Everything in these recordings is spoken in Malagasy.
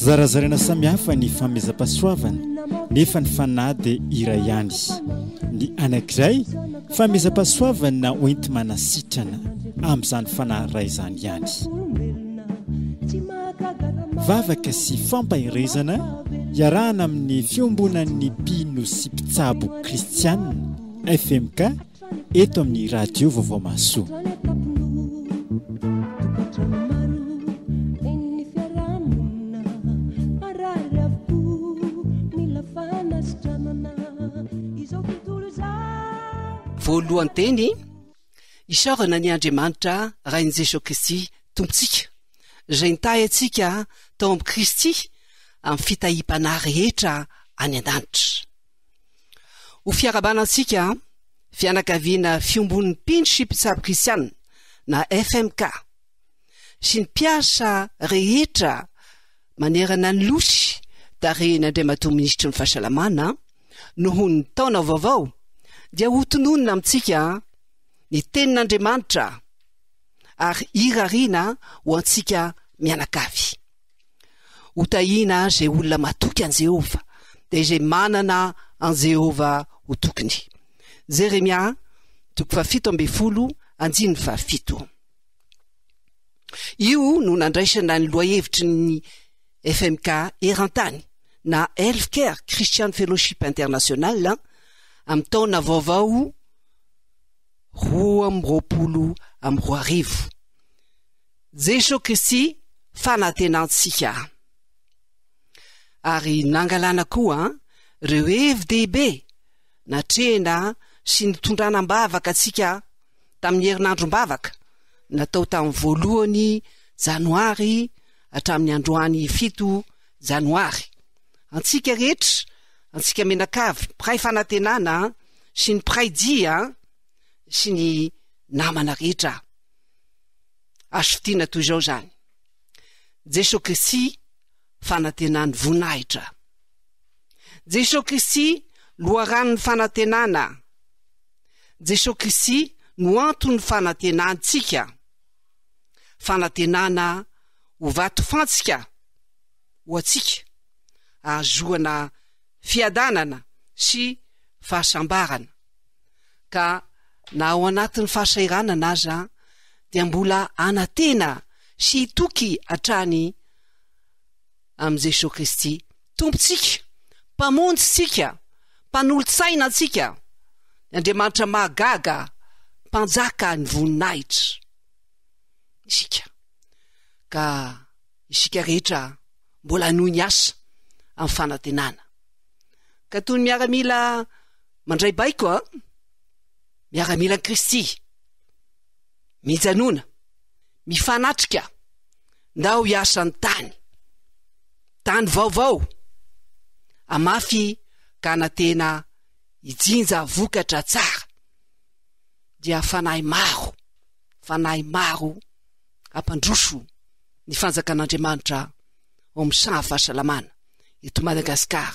Zarazaraina samihafa ny fanomezam-pahasoavana nefa ny fanahy dia iray ihany. Ny anankiray fanomezam-pahasoavana hoenti-manasitrana amin'izany fanahy iray izany ihany. Vavaka sy fampaherezana iarahana amin'ny fiombonan'ny mpino sy mpitsabo kristiana, FMK, eto amin'ny Radio Vaovao Mahasoa. Voalohan-teny, isaorana ny Andriamanitra Rain'i Jesoa Kristy Tompontsika, izay nitahy antsika tao amin'i Kristy amin'ny fitahiam-panahy rehetra any an-danitra. Ho fiarahabana antsika, fianakaviana fiombon'ny mpino sy mpitsabo kristiana na FMK sy ny mpiasa rehetra manerana ny Nosy tarihin'Andriamatoa Minisitry ny Fahasalamana noho ny taona vaovao dia hotononina amintsika ny tenin'Andriamanitra ary irariana ho antsika mianakavy. Hotahiana izay olona matoky an'i Jehovah, dia izay manana an'i Jehovah ho tokiny. Jeremia, toko fahafito ambin'ny folo, andininy fahafito. Io no nandraisana ny lohahevitry ny FMK eran-tany na Healthcare Christian Fellowship International amin'ny taona vaovao 2022. Jesoa Kristy fanantenantsika. Ary nangalana koa ireo hevi-dehibe natrehina sy nitondrana am-bavaka antsika tamin'ny herinandrom-bavaka natao tamin'ny voalohany janoary hatramin'ny androany 7 janoary. Antsika rehetra, antsika mianakavy, mpiray fanantenana sy ny mpiray dia sy ny namana rehetra. Azo fintinina toy izao izany, Jesoa Kristy fanantenan'ny voninahitra. Jesoa Kristy loharanon'ny fanantenana. Jesoa Kristy no anton'ny fanantenantsika. Fanantenana ho vatofantsika ho antsika, ahazoana fiadanana sy fahasambarana. Ka na ao anatin'ny fahasahiranana aza dia mbola hanantena sy hitoky hatrany amin'i Jesoa Kristy Tompontsika, Mpamonjintsika, Mpanolotsaina antsika, ny Andriamanitra mahagaga, Mpanjaka ny voninahitra isika. Ka isika rehetra mbola hanohy ny asa amin'ny fanantenana. Ka toy ny miaramila mandray baiko a, miaramilan'i Kristy, mijanona, mifanatrika, ndao hiasa ny tany, tany vaovao, hamafy ka hanantena hijinja vokatra tsara, dia fanahy maro, fanahy maro hampandroso ny fanjakan'Andriamanitra ao amin'ny saha fahasalamana eto Madagasikara,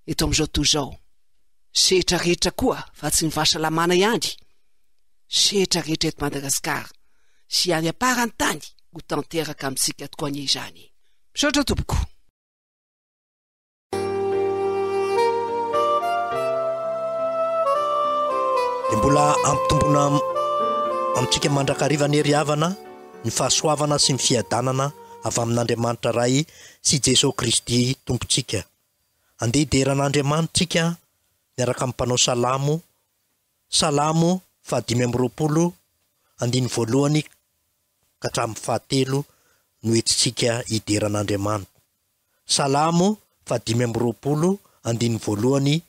eto amin'izao tontolo izao. Sehatra rehetra koa fa tsy ny fahasalamana ihany, sehatra rehetra eto Madagasikara sy any am-parany tany ho tanteraka amintsika tokoa anie izany. Misaotra tompoko. Dia mbola ampitomboina amintsika mandrakariva anie ry havana ny fahasoavana sy ny fiadanana avy amin'Andriamanitra Ray sy Jesoa Kristy Tompontsika. Andeha hidera an'Andriamanitra isika miaraka amin'ny mpanao salamo, Salamo faha-25, andininy voalohany ka hatramin'ny fahatelo no entintsika hidera an'Andriamanitra. Salamo faha-25, andininy voalohany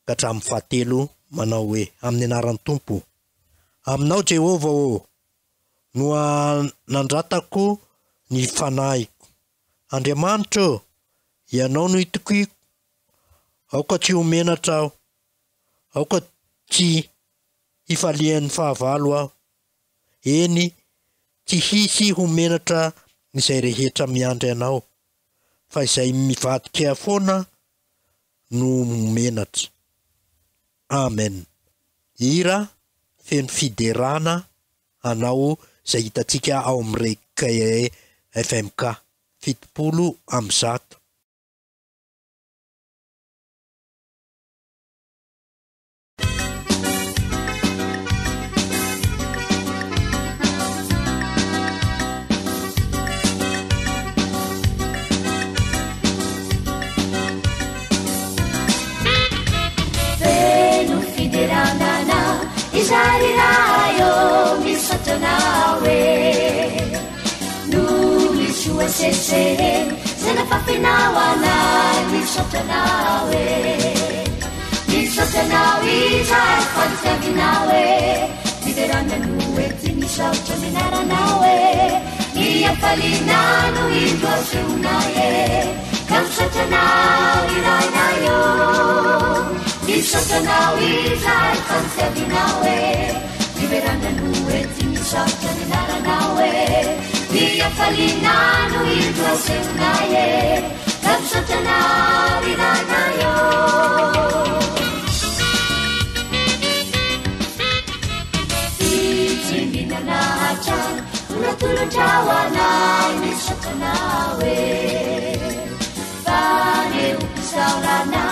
ka hatramin'ny fahatelo manao hoe, Amin'ny anaran'ny Tompo. Aminao Jehovah ô, no anandratako ny fanahiko. Andriamanitra ô, Ianao no itokiako, aoka tsy ho menatra aho, aoka tsy hifalian'ny fahavalo aho, eny, tsy hisy ho menatra izay rehetra miandry Anao, fa izay mivadika foana no menatra. Amen. Hira feno fiderana Anao izay hitantsika ao amin'ny Rek FMK. 170. Feno fiderana anao izay ry Ray ô, misaotra anao e. Noho ny soa sesehena izay nafafinao anay, misaotra anao e. Misaotra anao izahay fa nitiavinao e. Fiderana no enti-misaotra ny anaranao e. Ny hafaliana no indro asehonay e. Ka misaotra anao ry Rainay ô. Misaotra anao izahay fa nitiavinao e. Fiderana no enti-misaotra ny anaranao e. Ny hafaliana no indro asehonay e. Ka misaotra anao ry Rainay ô. Fitsimbinana hatrany no natolotrao anay, misaotra anao e. Fanehoam-pisaorana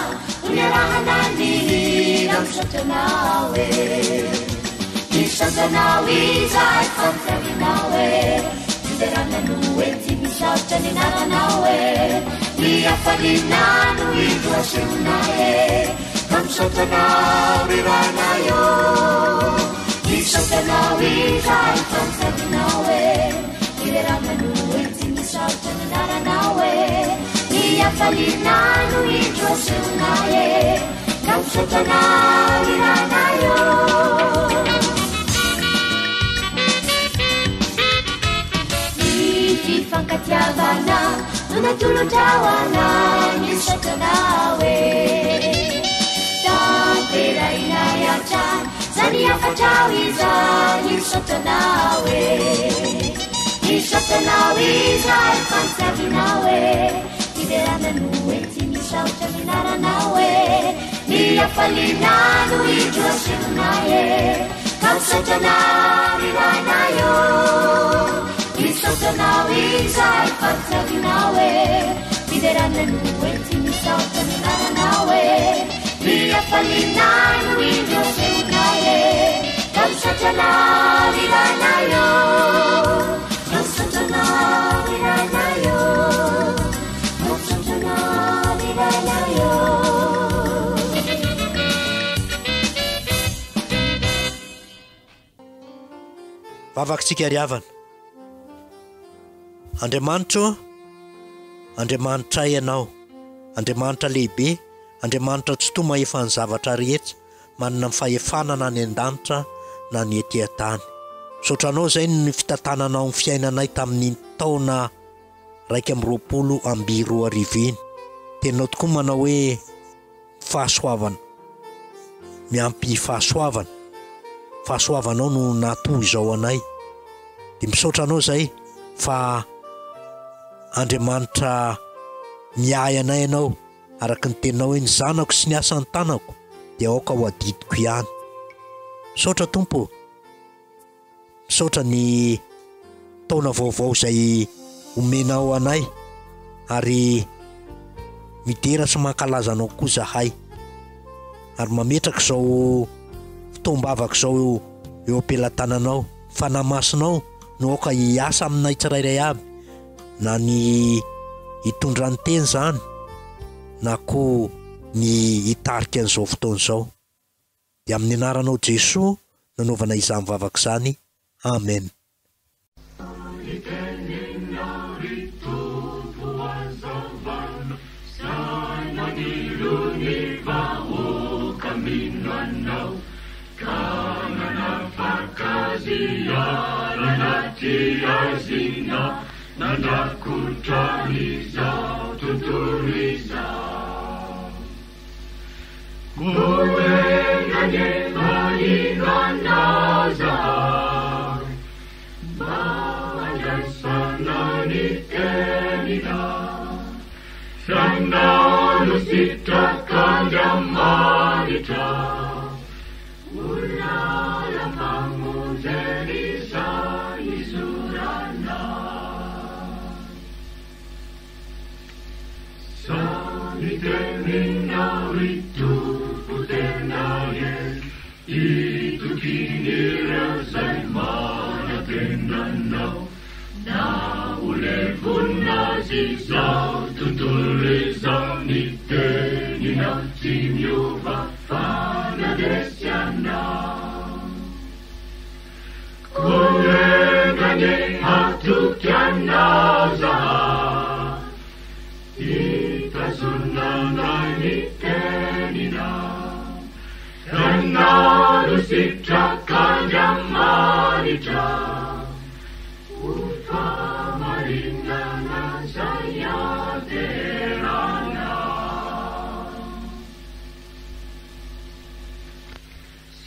no niarahana nihira, misaotra anao e. Misaotra anao izahay fa nifalianao e. Fiderana no enti-misaotra ny anaranao e. Ny hafaliana no indro asehonay e. Ka misaotra anao ry Rainay ô. Misaotra anao izahay fa nifalianao e. Fiderana no enti-misaotra ny anaranao e. Ny hafaliana no indro asehonay e. Ka misaotra anao ry Rainay ô. Ny fifankatiavana no natolotrao anay, misaotra anao e. Tanterahinay hatrany izany hafatrao izany, misaotra anao e. Misaotra anao izahay fa nitiavinao e. Fiderana no enti-misaotra ny anaranao e. Ny hafaliana no indro asehonay e. Ka misaotra anao ry Rainay ô. Misaotra anao izahay fa nitiavinao e. Fiderana no enti-misaotra ny anaranao e. Ny hafaliana no indro asehonay e. Ka misaotra anao ry Rainay ô. Ka misaotra anao ry Rainay ô. Ka misaotra anao ry Rainay ô. Vavakitsika ry havana. Andriamanitra ô, Andriamanitray Ianao, Andriamanitra lehibe, Andriamanitra tsitoha mahefa ny zavatra rehetra, manana ny fahefana na any an-danitra na ny ety an-tany. Misaotra Anao izay ny fitantananao ny fiainanay tamin'iny taona 2021 iny. Teninao tokoa manao hoe fahasoavana miampy fahasoavana. Fahasoavanao no nahatoa izao anay. Dia misaotra Anao izay fa Andriamanitra miahy anay Ianao. Araka ny teninao hoe ny zanako sy ny asan'ny tanako dia aoka ho adidiko ihany. Misaotra Tompo ô. Misaotra ny taona vaovao izay omenao anay ary midera sy mankalaza anao koa zahay. Ary mametraka izao fotoam-bavaka izao eo am-pelatananao. Fanahy Masinao no aoka hiasa aminay tsirairay avy. na ny hitondra ny teny izany na koa ny hitarika an'izao fotoana izao. Dia amin'ny anaranao Jesoa nanaovana izany vavaka izany. Amen. Tahin'ireo izay manantena Anao, na ho levonina aza izao tontolo izao, ny teninao tsy miova fa nandresy anao. Koa enga anie hatoky Anao izahay, hitazonanay ny teninao. Ianao no sitrak'Andriamanitra, ho fahamarinana izay ianteranao.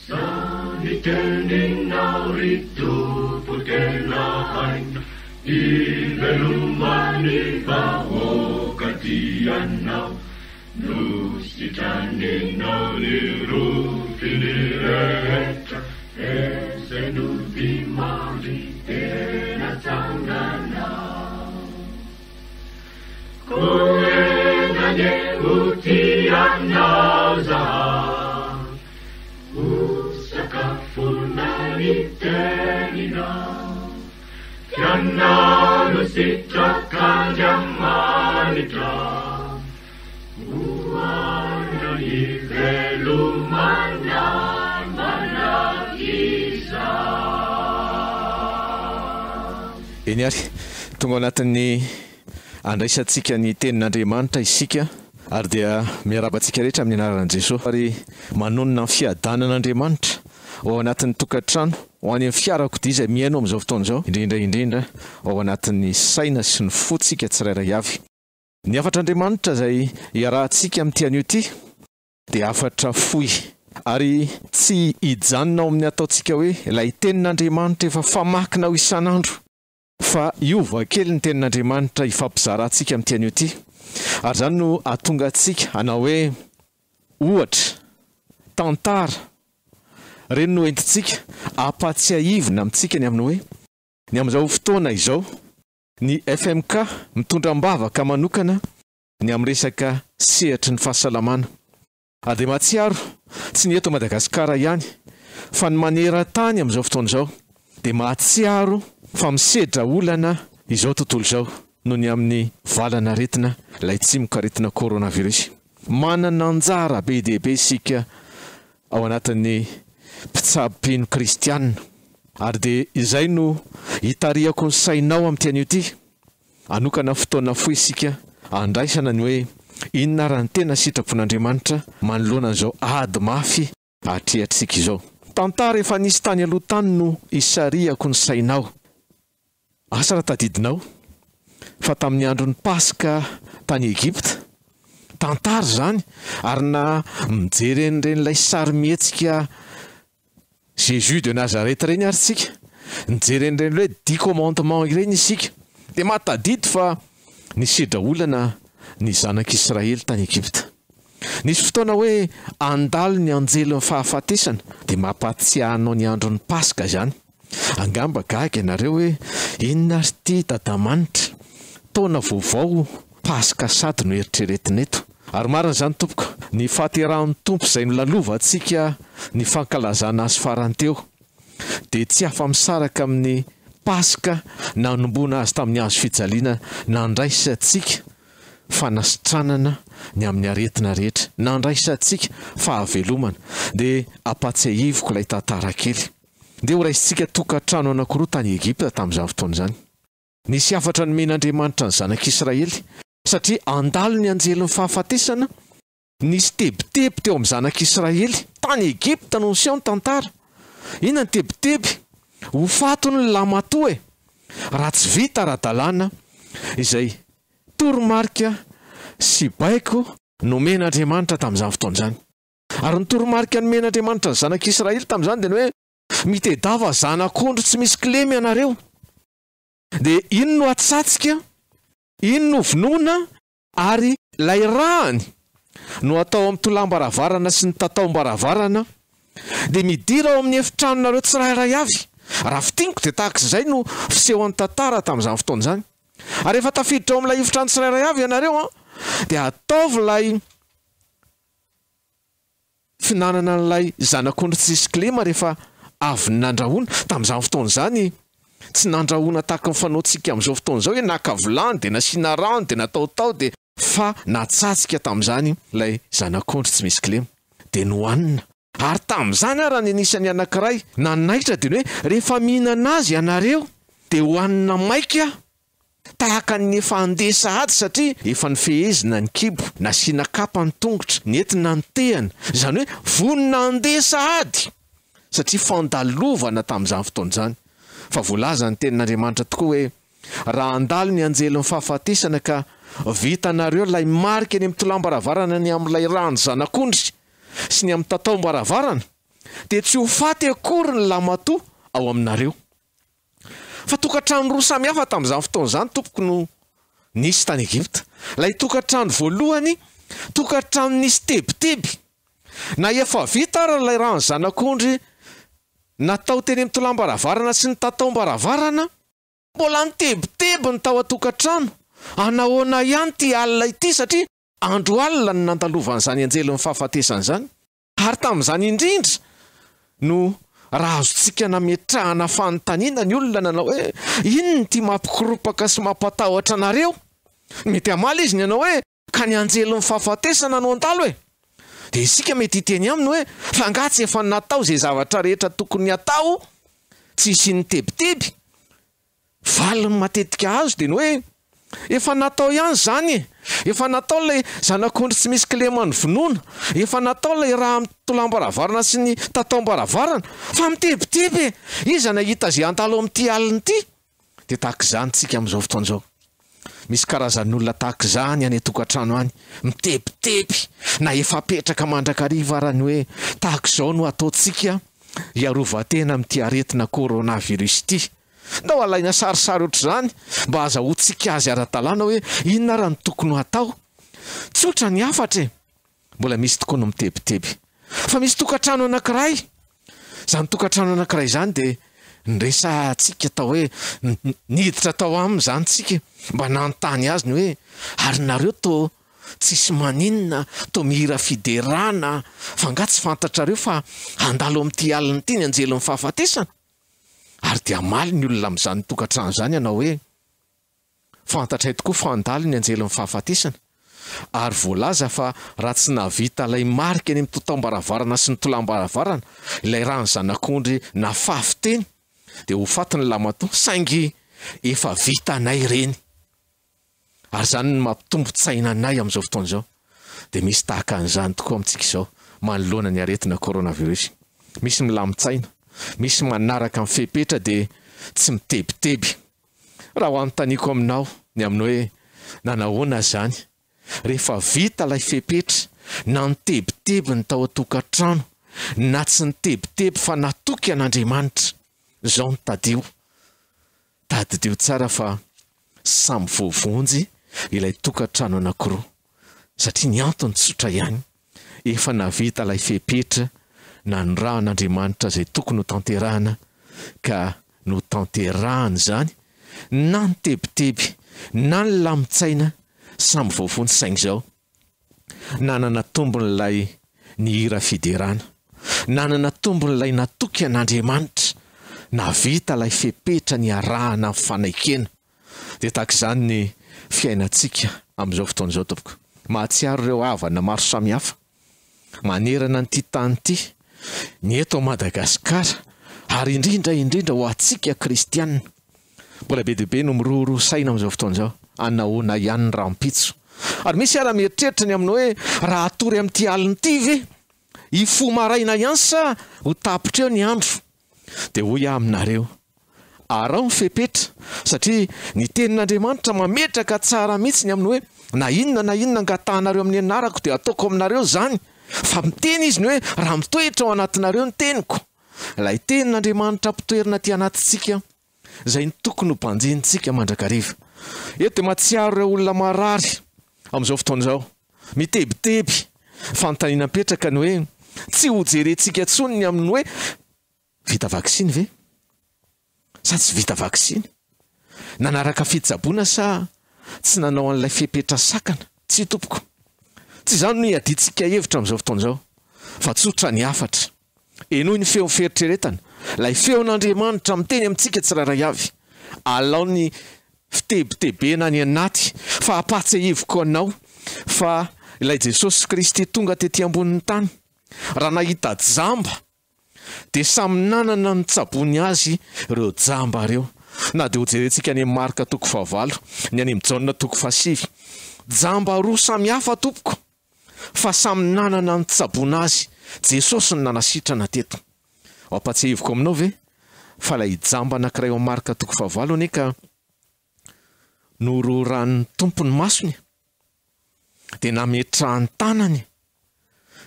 Sa ny teninao ry Tompo tena aina, iveloman'ny vahoaka tia Anao. Nositraninao ny rofiny rehetra, izay nodimandry tena tsanganao. Koa enga anie ho tia Anao izahay, ho sakafonay ny teninao. F'ianao no sitrak'Andriamanitra. Eny ary, tonga ao anatin'ny andraisantsika ny tenin'Andriamanitra isika ary dia miarahaba antsika rehetra amin'ny anaran'i Jesoa ary manonona ny fiadanan'Andriamanitra ao anatin'ny tokantrano, ho any amin'ny fiarakodia izay mihaino amin'izao fotoana izao, indrindra indrindra ao anatin'ny saina sy ny fontsika tsirairay avy. Ny hafatr'Andriamanitra izay iarahantsika amin'ity anio ity dia hafatra fohy ary tsy hijanona ao amin'ny ataontsika hoe ilay tenin'Andriamanitra efa famakinao isan'andro fa hiova kely ny tenin'Andriamanitra hifampizarantsika amin'ity anio ity ary izany no hahatonga antsika hanao hoe ohatra, tantara, ireny no entintsika hampatsiahivina amintsika ny amin'ny hoe ny amin'izao fotoana izao. Ny FMK mitondra am-bavaka manokana ny amin'ny resaka sehatry ny fahasalamana. Ary dia mahatsiaro, tsy ny eto Madagasikara ihany, fa ny maneran-tany amin'izao fotoana izao dia mahatsiaro fa misedra olana izao tontolo izao noho ny amin'ny valan'aretina ilay tsimokaretina coronavirus. Manana anjara be dia be isika ao anatin'ny mpitsabo mpino kristiana. Ary dia izay no itarihako ny sainao amin'ity anio ity. Hanokana fotoana fohy isika handraisana ny hoe inona ary ny tena sitrapon'Andriamanitra manoloana an'izao ady mafy atrehantsika izao. Tantara efa nisy tany aloha tany no isarihako ny sainao. Asa raha tadidinao fa tamin'ny andron'ny Paska tany Egypta, tantara izany, ary na mijery an'ireny ilay sarimihetsika Jésus de Nazareth ireny ary isika, nijery an'ireny hoe Dix commandements ireny isika, dia mahatadidy fa nisedra olana ny zanak'Israely tany Egypta. Nisy fotoana hoe handalo ny anjelin'ny fahafatesana, dia mampahatsiahy anao ny andron'ny Paska izany. Angamba gaga ianareo hoe inona ary ity Dadamanitra? Taona vaovao Paska sady no eritreretina eto. Ary marina izany tompoko, ny fahaterahan'ny Tompo izay nolalovantsika ny fankalazana azy farany teo dia tsy afa-misaraka amin'ny Paska nanomboana azy tamin'ny hazo fijaliana nandraisantsika fanasitranana ny amin'ny aretina rehetra, nandraisantsika fahavelomana. Dia ampatsiahiviko ilay tantara kely. Ndeha horaisintsika tokantrano anankiroa tany Egypta tamin'izany fotoana izany. Nisy hafatra nomen'Andriamanitra ny zanak'Israely, satria handalo ny anjelin'ny fahafatesana. Nisy tebiteby teo amin'ny zanak'Israely, tany Egypta no niseho ny tantara. Inona ny tebiteby? Ho faty hono ny lahimatoa e! Raha tsy vita ara-dalàna izay toromarika sy baiko nomen'Andriamanitra tamin'izany fotoana izany. Ary ny toromarika nomen'Andriamanitra ny zanak'Israely tamin'izany dia ny hoe, Mitedava zanak'ondry tsy misy kilema ianareo. Dia iny no atsatsika, iny no vonoina, ary ilay ràny no atao amin'ny tolam-baravarana sy ny tataom-baravarana. Dia midira ao amin'ny efitranonareo tsirairay avy. Raha fintiniko dia tahaka izay no fisehoan'ny tantara tamin'izany fotoana izany. Ary rehefa tafiditra ao amin'ilay efitrano tsirairay avy ianareo, dia ataovy ilay Fihinanana an'ilay zanak'ondry tsisy kilema rehefa avy nandrahoana. Tamin'izany fotoana izany, tsy nandrahoana tahaka ny fanaontsika amin'izao fotoana izao hoe naka vilany dia nasiana rano dia natao tao dia fa natsatsika tamin'izany ilay zanak'ondry tsy misy kilema dia nohanina. Ary tamin'izany ara ny anisan'ny anankiray nanaitra dia ny hoe rehefa mihinana azy ianareo dia hohanina maika Tahaka ny efa handeha sahady satria efa nofehezina ny kibo, nasiana kapa ny tongotra, nentina ny tehana, izany hoe vonona handeha sahady! Satria fandalovana tamin'izany fotoana izany. Fa voalazan'ny tenin'Andriamanitra tokoa hoe, Raha handalo ny anjelin'ny fahafatesana ka vitanareo ilay marika eny amin'ny tolam-baravarana ny amin'ilay ràn'ny zanak'ondry sy ny amin'ny tataom-baravarana, dia tsy ho faty akory ny lamatoa ao aminareo. Fa tokantrano roa samy hafa tamin'izany fotoana izany, tompoko, no nisy tany Egypta. Ilay tokantrano voalohany, tokantrano nisy tebiteby. Na efa vita ara ilay ràn'ny zanak'ondry natao teny amin'ny tolam-baravarana sy ny tataom-baravarana, mbola nitebiteby ny tao an-tokantrano, Anahoana ihany ity alina ity, satria andro alina no nandalovan'izany anjelin'ny fahafatesana izany. Ary tamin'izany indrindra no raha azontsika nametrahana fanontaniana ny olona nanao hoe, Inona ity mampikoropaka sy mampatahotra anareo? Mety hamaly izy ny hanao hoe, Ka ny anjelin'ny fahafatesana no handalo e! Dia isika mety hiteny aminy hoe, Fa angaha tsy efa natao izay zavatra rehetra tokony hatao tsy hisian'ny tebiteby? Valiny matetika azo dia ny hoe, Efa natao ihany izany e! Efa natao ilay zanak'ondry tsy misy kilema novonoina, efa natao ilay raha amin'ny tolam-baravarana sy ny tataom-baravarana, fa mitebiteby e! Iza nahita izay handalo amin'ity alina ity? Dia tahaka izany tsika amin'izao fotoana izao. Misy karazan'olona tahaka izany any an-tokantrano any, mitebiteby, na efa apetraka mandrakariva ara ny hoe tahaka izao no ataontsika hiarovan-tena amin'ity aretina coronavirus ity. Ndao alaina sarisary ohatr'izany mba hazahoantsika azy ara-dalàna hoe inona ara no tokony ho atao. Tsotra ny hafatra e! Mbola misy tokoa no mitebiteby. Fa misy tokantrano anankiray, izany tokantrano anankiray izany dia niresahantsika tao hoe niditra tao aminy izany tsika mba nanontany azy ny hoe ary nareo toa tsisy maninona, toa mihira fiderana, fa angaha tsy fantatrareo fa handalo amin'ity alina ity ny anjelin'ny fahafatesana? Ary dia hamaly ny olona amin'izany tokantrano izany hanao hoe, Fantatray tokoa fa handalo ny anjelin'ny fahafatesana, ary voalaza fa raha tsy nahavita ilay marika eny amin'ny totaom-baravarana sy ny tolam-baravarana, ilay ràn'ny zanak'ondry nafafy teny, dia ho faty ny lamatoa, saingy efa vitanay ireny. Ary izany no mampitombin-tsaina anay amin'izao fotoana izao. Dia misy tahaka an'izany tokoa amintsika izao manoloana ny aretina coronavirus. Misy milamin-tsaina, misy manaraka ny fepetra dia tsy mitebiteby. Raha ho anontaniako aminao ny amin'ny hoe nanahoana izany rehefa vita ilay fepetra, na nitebiteby ny tao an-tokantrano, na tsy nitebiteby fa natoky an'Andriamanitra, izao no tadidio, Tadidio tsara fa samy voavonjy ilay tokantrano anankiroa satria ny antony tsotra ihany, efa nahavita ilay fepetra nanirahan'Andriamanitra izay tokony ho tanterahana ka notanterahany izany na nitebiteby na nilamin-tsaina samy voavonjy saingy izao Nanana tombony ilay nihira fiderana. Nanana tombony ilay natoky an'Andriamanitra. Nahavita ilay fepetra niarahana amin'ny fanaikena. Dia tahaka izany ny fiainantsika amin'izao fotoana izao, tompoko. Mahatsiaro ireo havana maro samihafa manerana an'ity tany ity, ny eto Madagasikara, ary indrindra indrindra ho antsika kristiana. Mbola be dia be no mirohoroho saina amin'izao fotoana izao, anahoana ihany ny rahampitso. Ary misy ara mieritreritra ny amin'ny hoe raha hatory amin'ity alina ity ve, hifoha maraina ihany sa ho tapitra eo ny andro? Dia hoy aho aminareo, araho ny fepetra, satria ny tenin'Andriamanitra mametraka tsara mihitsy ny amin'ny hoe na inona na inona angatahanareo amin'ny anarako dia hataoko aminareo izany. Fa miteny izy ny hoe raha mitoetra ao anatinareo ny teniko. Ilay tenin'Andriamanitra ampitoerina aty anatintsika izay no tokony ho banjinintsika mandrakariva. Eto dia mahatsiaro ireo olona marary amin'izao fotoana izao, mitebiteby. Fanontaniana mipetraka ny hoe, tsy hojerentsika intsony ny amin'ny hoe vita vaksiny ve sa tsy vita vaksiny? Nanaraka fitsaboana sa tsy nanao an'ilay fepetra sakana? Tsia tompoko. Tsy izany no iadiantsika hevitra amin'izao fotoana izao, fa tsotra ny hafatra. Henoy ny feon'ny fieritreretana. Ilay feon'Andriamanitra miteny amintsika tsirairay avy. Alao ny fitebitebena any anaty fa ampahatsiahiviko anao fa ilay Jesosy Kristy tonga tety ambonin'ny tany, raha nahita jamba dia samy nanana ny nitsaboany azy ireo jamba ireo. Na dia hojerentsika any amin'ny Marka toko fahavalo, ny any amin'ny Jaona toko fahasivy. Jamba roa samy hafa tompoko, fa samy nanana ny nitsaboana azy. Jesosy no nanasitrana teto. Ampahatsiahiviko aminao ve fa ilay jamba anankiray ao Marka toko fahavalo anie ka nororan'ny Tompo ny masony dia nametrahany tanany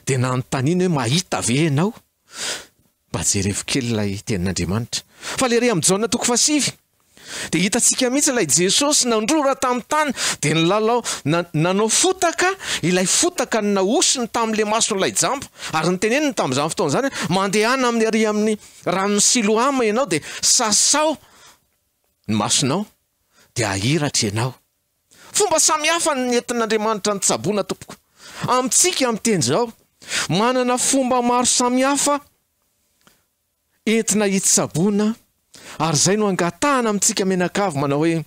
dia nanontaniany hoe mahita ve ianao? Mba jerevo kely ilay tenin'Andriamanitra. Fa le re amin'i Jaona toko fahasivy dia hitantsika mihitsy ilay Jesosy nandrora tamin'ny tany dia nilalao nanao fotaka ilay fotaka no nahosiny tamin'ilay mason'ilay jamba ary niteneniny tamin'izany fotoana izany hoe mandehana amin'ny ary amin'ny ranon'i Siloama ianao dia sasao ny masonao dia hahiratra ianao. Fomba samy hafa ny nentin'Andriamanitra nitsaboana tompoko. Amintsika miteny izao, manana fomba maro samy hafa entina hitsaboana ary izay no angatahana amintsika mianakavy manao hoe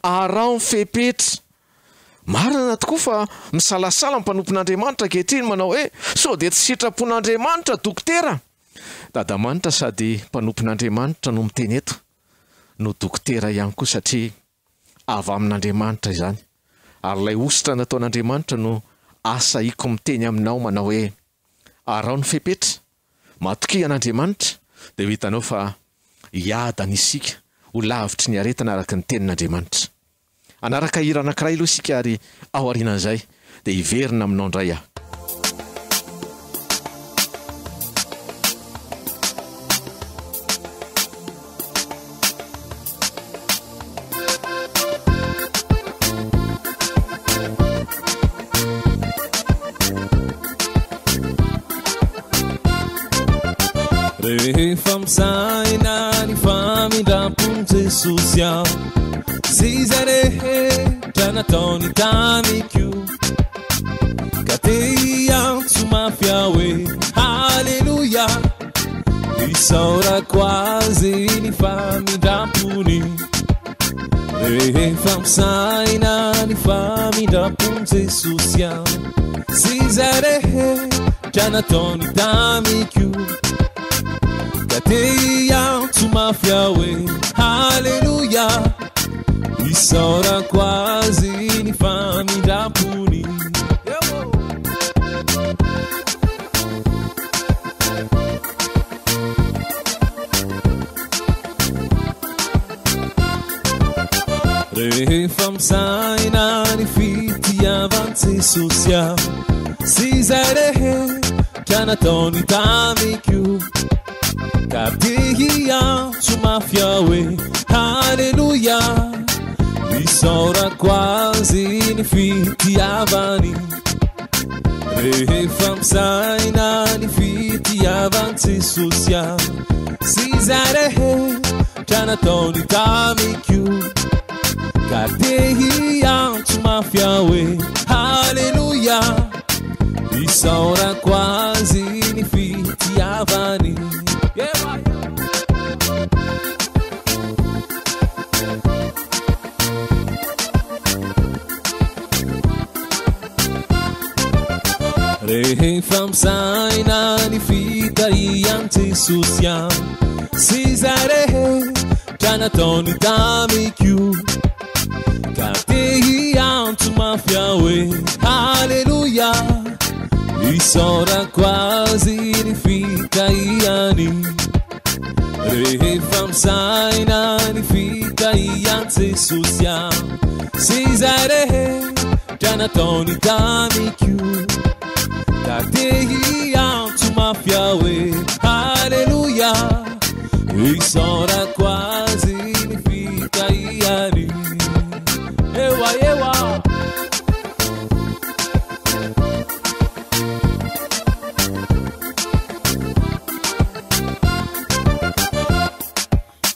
araho ny fepetra. Marina tokoa fa misalasala ny mpanompon'Andriamanitra ankehitriny manao hoe sao dia tsy sitrapon'Andriamanitra dokotera. Dadamanitra sady mpanompon'Andriamanitra no miteny eto no dokotera ihany koa satria avy amin'Andriamanitra izany ary ilay hosotra nataon'Andriamanitra no asahiko miteny aminao manao hoe araho ny fepetra, matokia an'Andriamanitra dia ho hitanao fa hiadana isika ho lavitry ny aretina araka ny tenin'Andriamanitra. Hanaraka hira anankiray aloha isika ary ao aorianan'izay dia hiverina aminao indray aho. Rehefa misaina ny famindram-pon'i Jesosy aho sy izay rehetra nataony tamiko ka te hiantso mafy aho hoe Haleloia Isaorako azy ny famindram-pony Rehefa misaina ny famindram-pon'i Jesosy aho Sy izay rehetra nataony tamiko Ka te hiantso mafy aho hoe Haleloia Isaorako azy ny famindram-pony Rehefa misaina ny fitiavan'i Jesosy aho sy izay rehetra nataony tamiko ka te hiantso mafy aho hoe Haleloia Isaorako azy ny fitiavany Rehefa misaina ny fitiavan'i Jesosy aho sy izay rehetra nataony tamiko ka te hiantso mafy aho hoe Haleloia Isaorako azy ny fitiavany Rehefa misaina ny fitahian'i Jesosy aho sy izay rehetra nataony tamiko ka te hiantso mafy aho hoe Haleloia Isaorako azy ny fitahiany Rehefa misaina ny fitahian'i Jesosy aho sy izay rehetra nataony tamiko ka te hiantso mafy aho hoe Haleloia Isaorako azy ny fitahiany Ewa ewa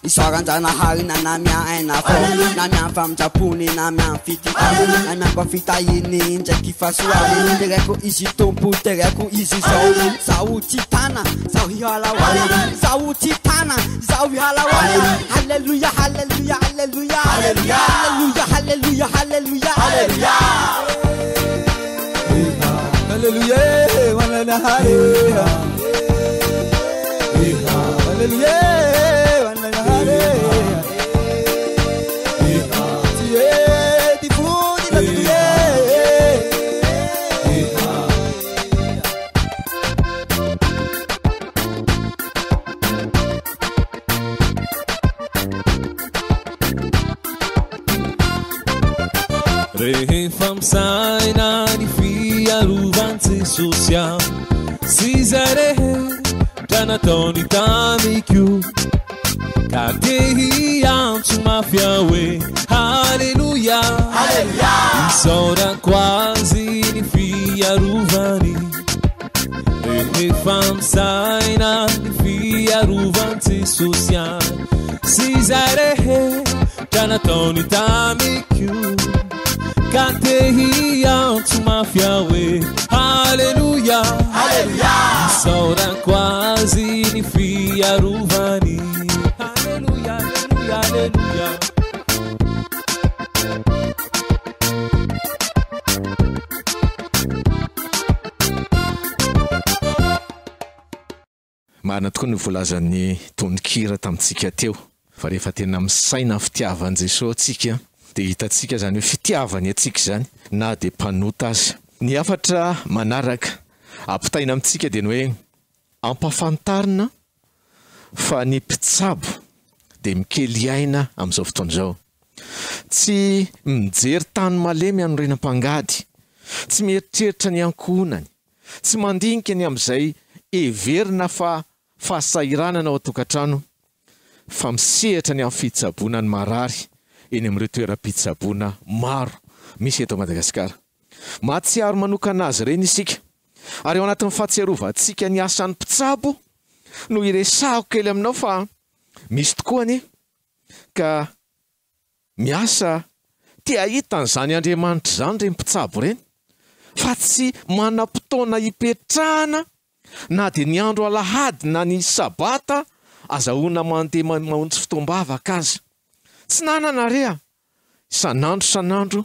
Isaoran-Janahary nanamia aina vao, namiany famindram-pony, namiany fitiavany, namiako fitahiany indraiky fahasoavany. Deraiko Izy Tompo, deraiko Izy izao. Zaho tsy tana, zaho hialahoala, zaho tsy tana, zaho hialahoala. Haleloia, haleloia, haleloia, haleloia, haleloia, haleloia, haleloia. Haleloia, haleloia, haleloia. Rehefa misaina ny fiarovan'i Jesosy aho sy izay rehetra nataony tamiko ka te hiantso mafy aho hoe Haleloia, isaorako azy ny fiarovany. Rehefa misaina ny fiarovan'i Jesosy ahy sy izay rehetra nataony tamiko ka te hiantso mafy aho hoe Haleloia, isaorako azy ny fiarovany. Haleloia, haleloia, haleloia. Marina tokoa ny voalazan'ny tononkira tamintsika teo fa rehefa tena misaina ny fitiavan'i Jesoa antsika dia hitantsika izany hoe fitiavany antsika izany na dia mpanota aza. Ny hafatra manaraka ampitaina amintsika dia ny hoe ampafantarina fa ny mpitsabo dia mikely aina amin'izao fotoana izao. Tsy mijery tany malemy hanorenam-pangady, tsy mieritreritra ny ankohonany, tsy mandinika ny amin'izay heverina fa fahasahiranana ao an-tokantrano fa misehatra ny amin'ny fitsaboana ny marary eny amin'ireo toeram-pitsaboana maro misy eto Madagasikara. Mahatsiaro manokana azy ireny isika ary ao anatin'ny fahatsiarovantsika ny asan'ny mpitsabo no hiresahako kely aminao fa misy tokoa anie ka miasa te hahita an'izany Andriamanitra izany ireny mpitsabo ireny fa tsy manam-potoana hipetrahana na dia ny andro alahady na ny sabata azahoana mandeha mamonjy fotoam-bavaka aza. Tsy nanana re a! Isan'andro isan'andro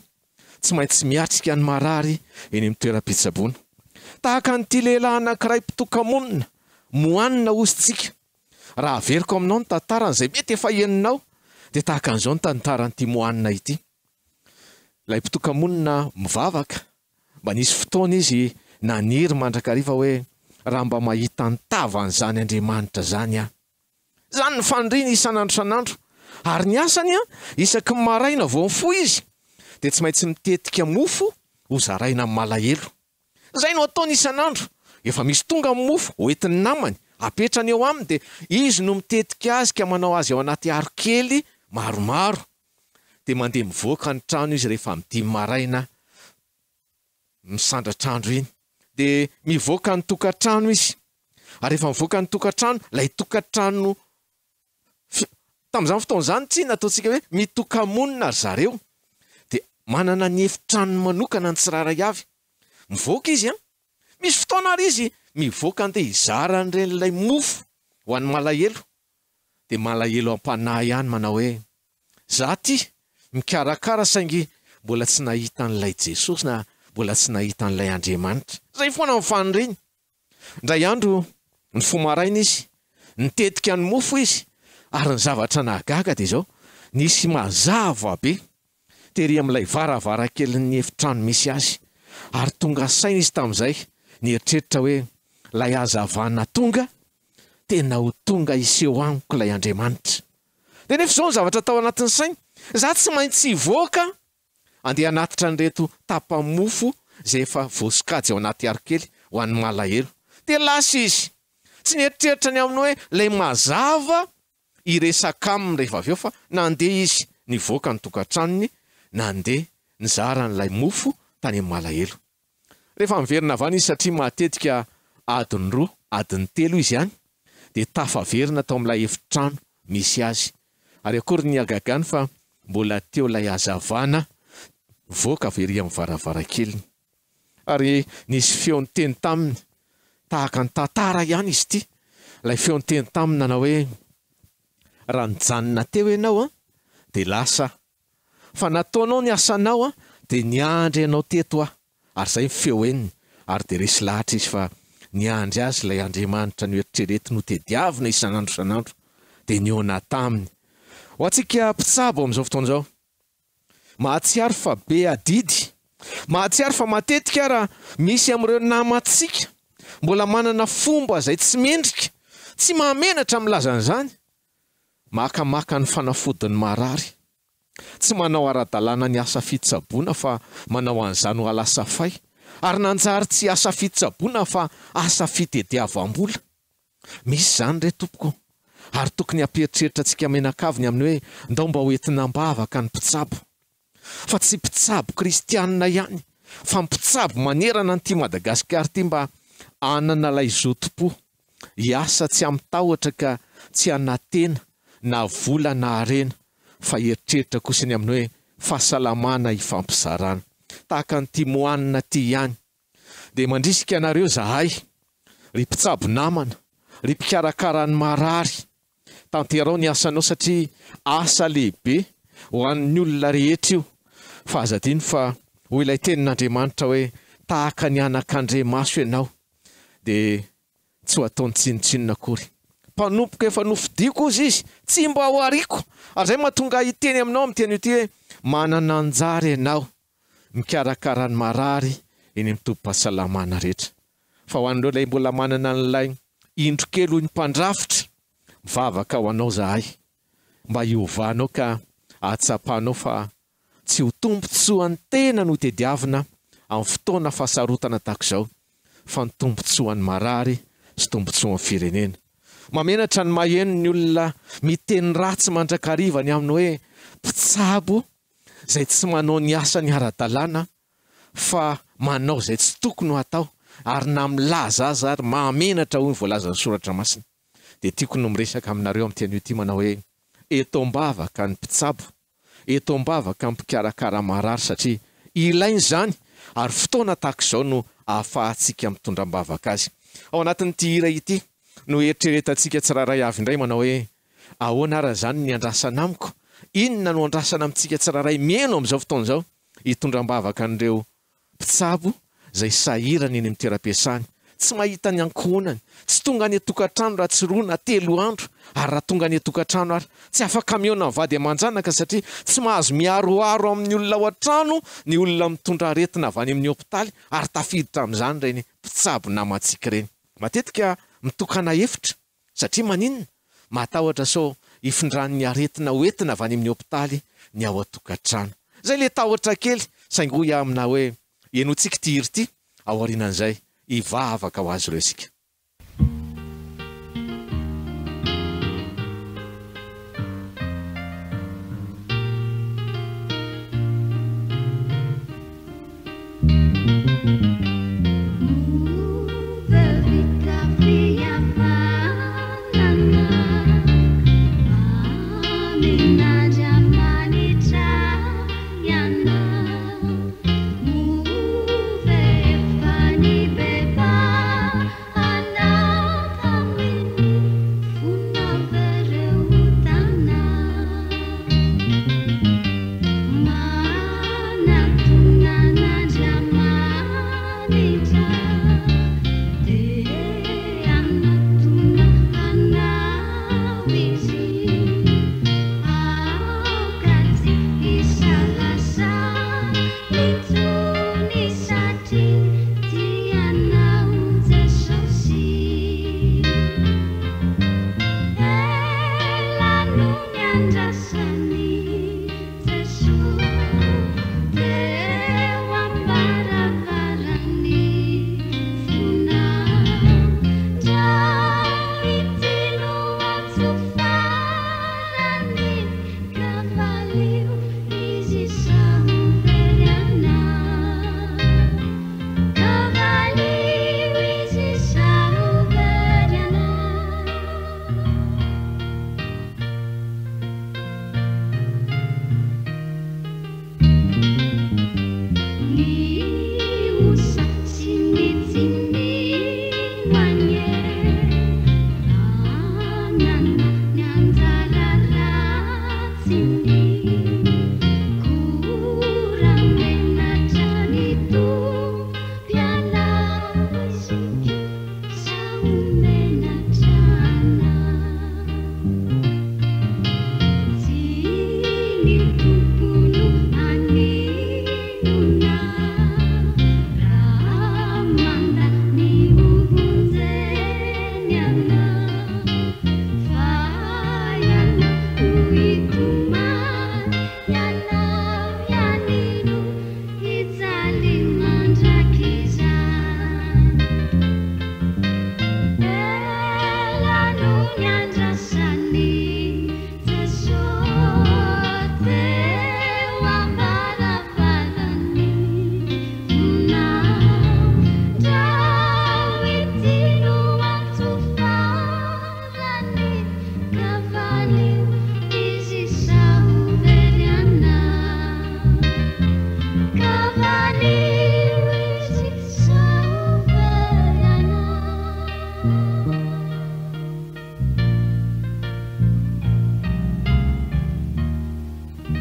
tsy maintsy miatrika ny marary eny amin'ny toeram-pitsaboana. Tahaka an'ity lehilahy anankiray mpitoka-monina, moanina hozy tsika. Raha averiko aminao ny tantarany izay mety efa henonao dia tahaka an'izao ny tantaran'ity moanina ity. Ilay mpitoka-monina mivavaka, mba nisy fotoana izy naniry mandrakariva hoe raha mba mahita ny tavan'izany Andriamanitra izany aho. Izany ny faniriany isan'andro isan'andro. Ary ny asany, isaky ny maraina vao mifoha izy dia tsy maintsy mitetika mofo hozaraina amin'ny malahelo. Izay no ataony isan'andro. Efa misy tonga ny mofo hoentin'ny namany, apetrany eo aminy dia izy no mitetika azy ka manao azy ao anaty aro kely maromaro. Dia mandeha mivoaka ny trano izy rehefa amin'ny dimy maraina misandratr'andro iny. Dia mivoaka ny tokantrano izy. Ary rehefa mivoaka ny tokantrano, ilay tokantrano Tamin'izany fotoana izany tsinona ataontsika hoe mitoka-monina ry zareo dia manana ny efitranony manokana ny tsirairay avy. Mivoaka izy an! Misy fotoana ary izy mivoaka andeha hizara an'ireny ilay mofo ho an'ny malahelo dia malahelo am-panahy ihany manao hoe za ty mikarakara saingy mbola tsy nahita an'ilay Jesosy na mbola tsy nahita an'ilay Andriamanitra. Izay foana ny faniriany. Indray andro, nifoha maraina izy, nitetika ny mofo izy, ary ny zavatra nahagaga dia izao, nisy mazava be tery amin'ilay varavarankelin'ny efitrano misy azy, ary tonga saina izy tamin'izay, nieritreritra hoe, ilay hazavana tonga, tena ho tonga hiseho amiko ilay Andriamanitra. Dia nefa izao ny zavatra tao anatin'ny sainy, izaho tsy maintsy hivoaka Andeha hanatitra an'ireto tapa-mofo izay efa voasokajy ao anaty harokely ho an'ny malahelo. Dia lasa izy. Tsy nieritreritra ny amin'ny hoe ilay mazava hiresaka aminy rehefa avy eo fa nandeha izy nivoaka ny tokantranony, nandeha nizara an'ilay mofo tany amin'ny malahelo. Rehefa miverina avy any izy satria matetika adiny roa, adiny telo izy any, dia tafaverina tao amin'ilay efitrano misy azy. Ary akory ny hagagany fa mbola teo ilay hazavana nivoaka avy ery amin'ny varavarankeliny. Ary nisy feo niteny taminy, tahaka ny tantara ihany izy ity, ilay feo niteny taminy nanao hoe, Raha nijanona teo ianao an, dia lasa aho. Fa nataonao ny asanao an, dia niandry anao teto aho. Ary izay ny feo henony, ary dia resy lahatra izy fa niandry azy ilay Andriamanitra noeritreretiny hotediavina isan'andro isan'andro, dia nihaona taminy. Ho antsika mpitsabo amin'izao fotoana izao, mahatsiaro fa be adidy, mahatsiaro fa matetika ara misy amin'ireo namantsika mbola manana fomba izay tsy mendrika, tsy mahamenatra milaza an'izany, makamaka ny fanafodin'ny marary. Tsy manao ara-dalàna ny asa fitsaboana fa manao an'izany ho alasafay, ary nanjary tsy asa fitsaboana fa asa fitediavam-bola. Misy izany re tompoko, ary tokony hampieritreritra antsika mianakavy ny amin'ny hoe ndao mba ho entina am-bavaka ny mpitsabo. Fa tsy mpitsabo kristianina ihany fa mpitsabo manerana an'ity Madagasikara ity mba hanana ilay zotom-po hiasa tsy amin-tahotra ka tsy hanantena na vola na harena fa hieritreritra kosa ny amin'ny hoe fahasalamana hifampizarana. Tahaka an'ity moanina ity ihany dia mandrisika anareo izahay ry mpitsabo namana, ry mpikarakara ny marary, Tanterao ny asanao satria asa lehibe ho an'ny olona rehetra io fa aza adino fa hoy ilay tenin'Andriamanitra hoe tahaka ny anak'Andriamaso ianao dia tsy ho ataony tsinontsinona akory. Mpanompoko efa nofidiko hozy izy, tsy mba ho ariako. Ary izay mahatonga ahy hiteny aminao amin'ity anio ity hoe manana anjara ianao mikarakara ny marary eny amin'ny tobim-pahasalamana rehetra. Fa ho an'ireo ilay mbola manana an'ilay indro kely hoy ny mpandrafitra, mivavaka ho anao zahay mba hiovanao ka ahatsapanao fa tsy ho tombontsoan'ny tena no tediavina amin'ny fotoana fahasarotana tahaka izao fa ny tombontsoan'ny marary sy tombontsoan'ny firenena. Mamenatra ny maheno ny olona miteny ratsy mandrakariva ny amin'ny hoe mpitsabo izay tsy manao ny asany ara-dalàna fa manao izay tsy tokony ho atao ary na milaza aza ary mahamenatra hoy ny voalazan'ny soratra masina. Dia tiako no miresaka aminareo amin'ity anio ity manao hoe eto am-bavaka ny mpitsabo, eto am-bavaka ny mpikarakara marary satria ilaina izany ary fotoana tahaka izao no ahafahantsika mitondra am-bavaka azy. Ao anatin'ity hira ity no eritreretantsika tsirairay avy indray manao hoe ahoana ara izany ny andrasana amiko? Inona no andrasana amintsika tsirairay mihaino amin'izao fotoana izao? hitondra am-bavaka an'ireo mpitsabo izay sahirana eny amin'ny toeram-piasany, tsy mahita ny ankohonany, tsy tonga any an-tokantrano raha tsy roa na telo andro, ary raha tonga any an-tokantrano ary, tsy afaka mihaona amin'ny vady aman-janaka satria tsy mahazo miharoharo amin'ny olona ao an-trano ny olona mitondra aretina avy any amin'ny hopitaly ary tafiditra amin'izany ireny mpitsabo namantsika ireny. Matetika mitokana efitra Satria maninona? Matahotra sao hifindran'ny aretina ho entina avy any amin'ny hopitaly ny ao an-tokantrano. Izay ilay tahotra kely, saingy hoy aho aminà hoe, henointsika ity hira ity, aorianan'izay, hivavaka ho azy ireo isika.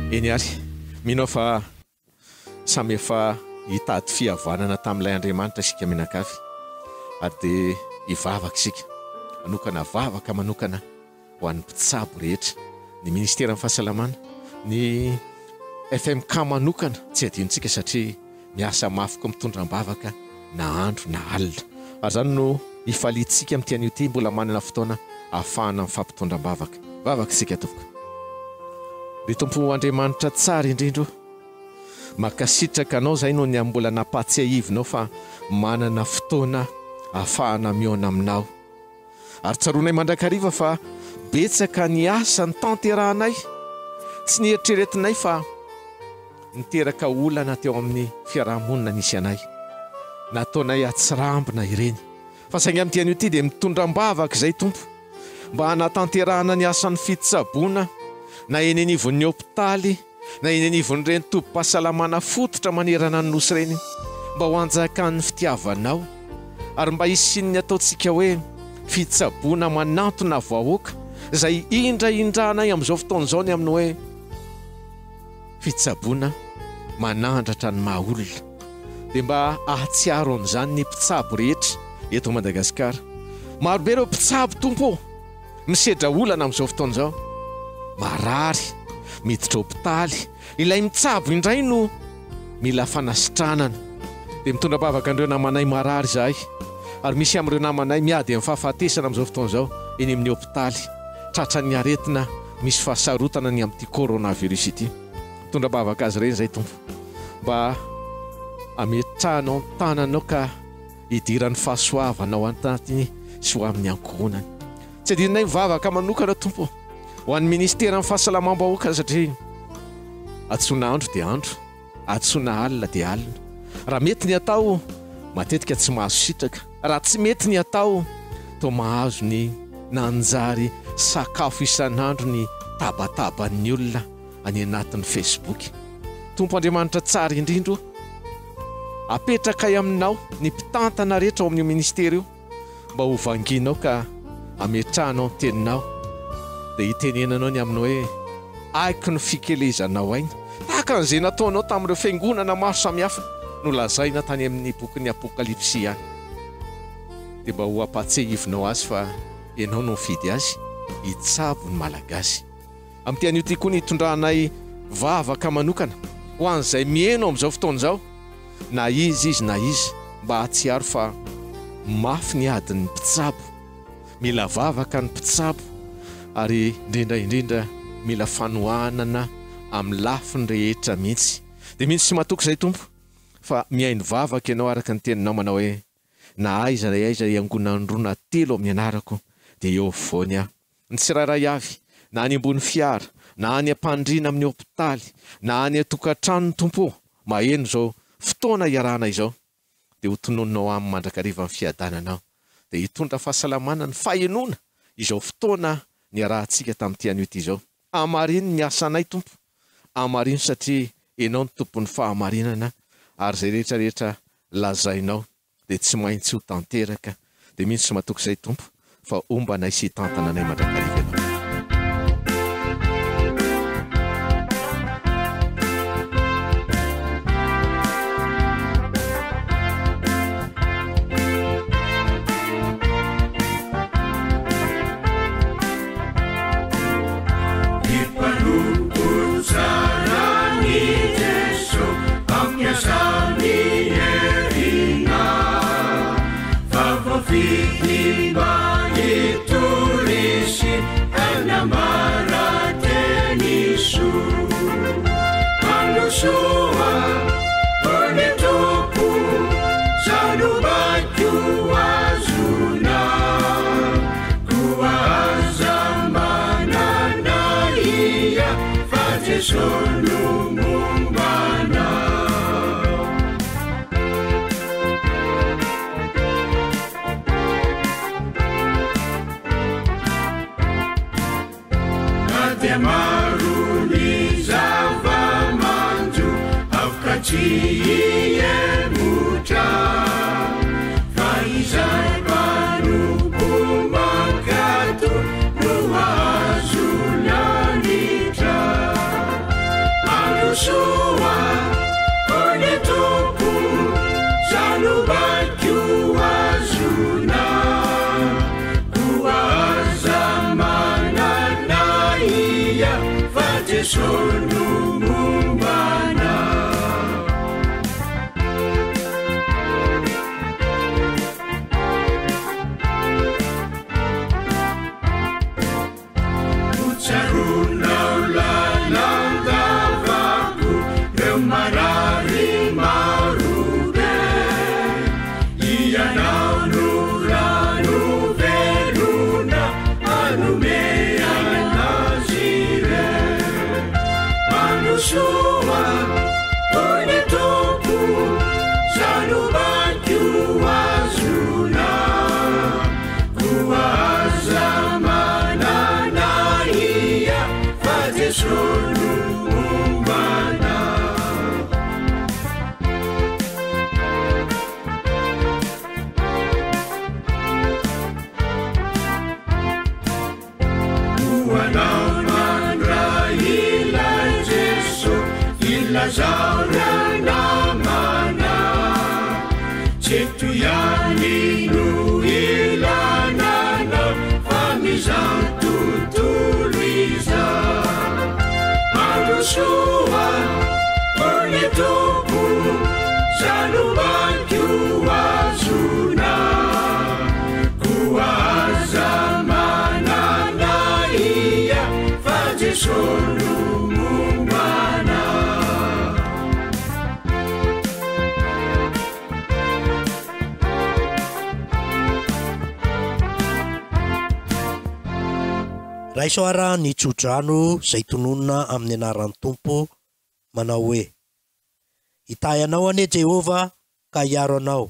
Eny ary, mino aho fa samy efa hitady fihavanana tamin'ilay Andriamanitra isika mianakavy, ary dia hivavaka isika, hanokana vavaka manokana ho an'ny mpitsabo rehetra, ny ministeran'ny fahasalamana, ny FMK manokana tsy adinontsika satria miasa mafy koa mitondra am-bavaka na andro na alina. Ary izany no hifaliantsika amin'ity anio ity, mbola manana fotoana ahafahana mifampitondra am-bavaka. Vavaka isika tompoko. Ry Tompo Andriamanitra tsara indrindra o, mankasitraka Anao izahay noho ny amin'ny mbola nampahatsiahivinao fa manana fotoana ahafahana mihaona Aminao. Ary tsaroanay mandrakariva fa betsaka ny asa notanterahanay, tsy nieritreretinay fa niteraka olana teo amin'ny fiaraha-monina nisy anay. Nataonay atsirambina ireny. Fa saingy amin'ity anio ity dia mitondra am-bavaka izay Tompo mba hanatanterahana ny asan'ny fitsaboana na eny anivon'ny hopitaly na eny anivon'ireny tobim-pahasalamana fototra manerana ny Nosy ireny mba ho anjakan'ny fitiavanao ary mba hisian'ny ataontsika hoe fitsaboana manantona vahoaka izay indraindranay amin'izao fotoana izao ny amin'ny hoe fitsaboana manandratra ny maha olona dia mba ahatsiaro an'izany ny mpitsabo rehetra eto Madagasikara. Marobe ireo mpitsabo Tompo ô! Misedra olana amin'izao fotoana izao. Marary, miditra hopitaly, ilay mitsabo indray no mila fanasitranana. Dia mitondra am-bavaka an'ireo namanay marary izahay. Ary misy amin'ireo namanay miady amin'ny fahafatesana amin'izao fotoana izao eny amin'ny hopitaly. Tratran'ny aretina misy fahasarotana ny amin'ity coronavirus ity. Mitondra am-bavaka azy ireny izahay Tompo. Mba hametrahanao ny tananao ka hidiran'ny fahasoavana ao anatiny sy ho amin'ny ankohonany. Tsy adinonay mivavaka manokana Tompo ho an'ny ministeran'ny fahasalamam-bahoaka satria antsoina andro dia andro, antsoina alina dia alina. Raha mety ny atao, matetika tsy mahazo sitraka. Raha tsy mety ny atao, toa mahazo ny nanjary sakafo isan'andro ny tabataban'ny olona any anatin'ny Facebook. Tompo Andriamanitra tsara indrindra o! Apetrakay aminao ny mpitantana rehetra ao amin'io ministera io mba ho vangianao ka ametrahanao ny teninao dia hitenenanao ny amin'ny hoe aiko ny fikelezanao aina tahaka an'izay nataonao tamin'ireo fiangonana maro samihafa nolazaina tany amin'ny bokin'ny Apokalypsy ihany dia mba ho ampahatsiahivinao azy fa ianao no nifidy azy hitsabo ny Malagasy. Amin'ity anio ity koa ny hitondranay vavaka manokana ho an'izay miheno amin'izao fotoana izao, na iza izy na iza, mba hahatsiaro fa mafy ny adin'ny mpitsabo, mila vavaka ny mpitsabo ary indrindra indrindra mila fanohanana amin'ny lafiny rehetra mihitsy. Dia mino sy matoky izay Tompo fa mihaino vavaka Ianao araka ny teninao manao hoe, Na aiza na aiza iangonan'ny roa na telo amin'ny anarako dia eo afovoany Aho. Ny tsirairay avy, na any ambony fiara, na any am-pandriana amin'ny hopitaly, na any an-tokantrano ny Tompo ô, maheno izao fotoana iarahana izao, dia ho tononinao aminy mandrakariva ny fiadananao, dia hitondra fahasalamana ny fahenoana izao fotoana niarahantsika tamin'ity anio ity izao. Hamarino ny asanay Tompo, hamarino satria Ianao no Tompon'ny fahamarinana ary izay rehetra rehetra lazainao dia tsy maintsy ho tanteraka, dia mino sy matoky izay Tompo fa homba anay sy hitantana anay mandrakariva Ianao. fa Jeso no momba anao. Ho tsaroanao lalandava koa ireo marary marobe. Ianao no rano velona hanome aina azy ireo. Mandrosoa, hoy ny Tompo, za no baiko azonao. Koa aza manana ahiahy fa Jesoa no momba anao. Ho anao mandray ilay Jesoa, ilazao ry namana. Tsy eto ihany no ilana anao fa mizao tontolo izao. Mandrosoa, hoy ny Tompo, za no baiko azonao. Koa aza manana ahiahy fa Jesoa no momba anao. Raiso ara ny tsodrano izay tononina amin'ny anaran'ny Tompo manao hoe, Hitahy anao anie Jehovah ka hiaro anao,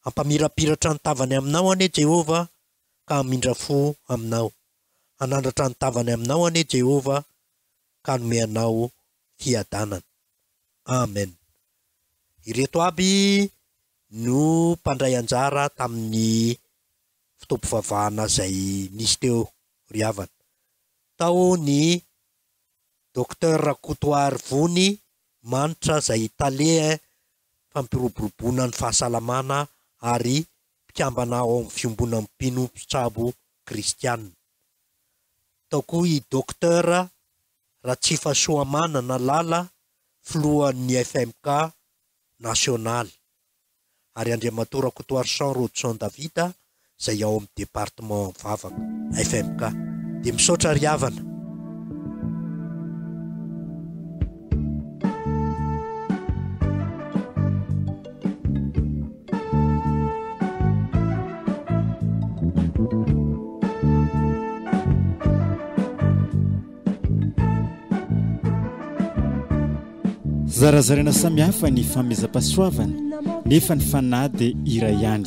Hampamirapiratra ny tavany aminao anie Jehovah ka hamindra fo aminao. Hanandratra ny tavany aminao anie Jehovah ka hanome anao fiadanana. Amen. Ireto aby no mpandray anjara tamin'ny fotoam-pivavahana izay nisy teo ry havana. Tao ny Docteur Rakotoarivony Manitra izay tale fampiroboroboana ny fahasalamana ary mpikambana ao amin'ny Fiombonan'ny Mpino Mpitsabo Kristiana. Tao koa i Docteur Ratsifasoamanana Lala, filohan'ny FMK nasionaly. ary Andriamatoa Rakotoarison Rodson David izay ao amin'ny Département Vavaka, FMK. Dia misaotra ry havana. Zarazaraina samihafa ny fanomezam-pahasoavana, nefa ny fanahy dia iray ihany.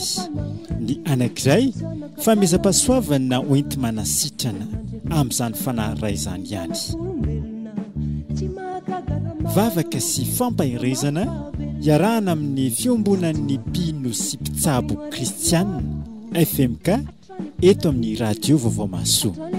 Ny anankiray, fanomezam-pahasoavana hoenti-manasitrana, amin'izany fanahy iray izany ihany. Vavaka sy fampaherezana iarahana amin'ny Fiombonan'ny Mpino sy Mpitsabo Kristiana, FMK, eto amin'ny Radio Vaovao Mahasoa.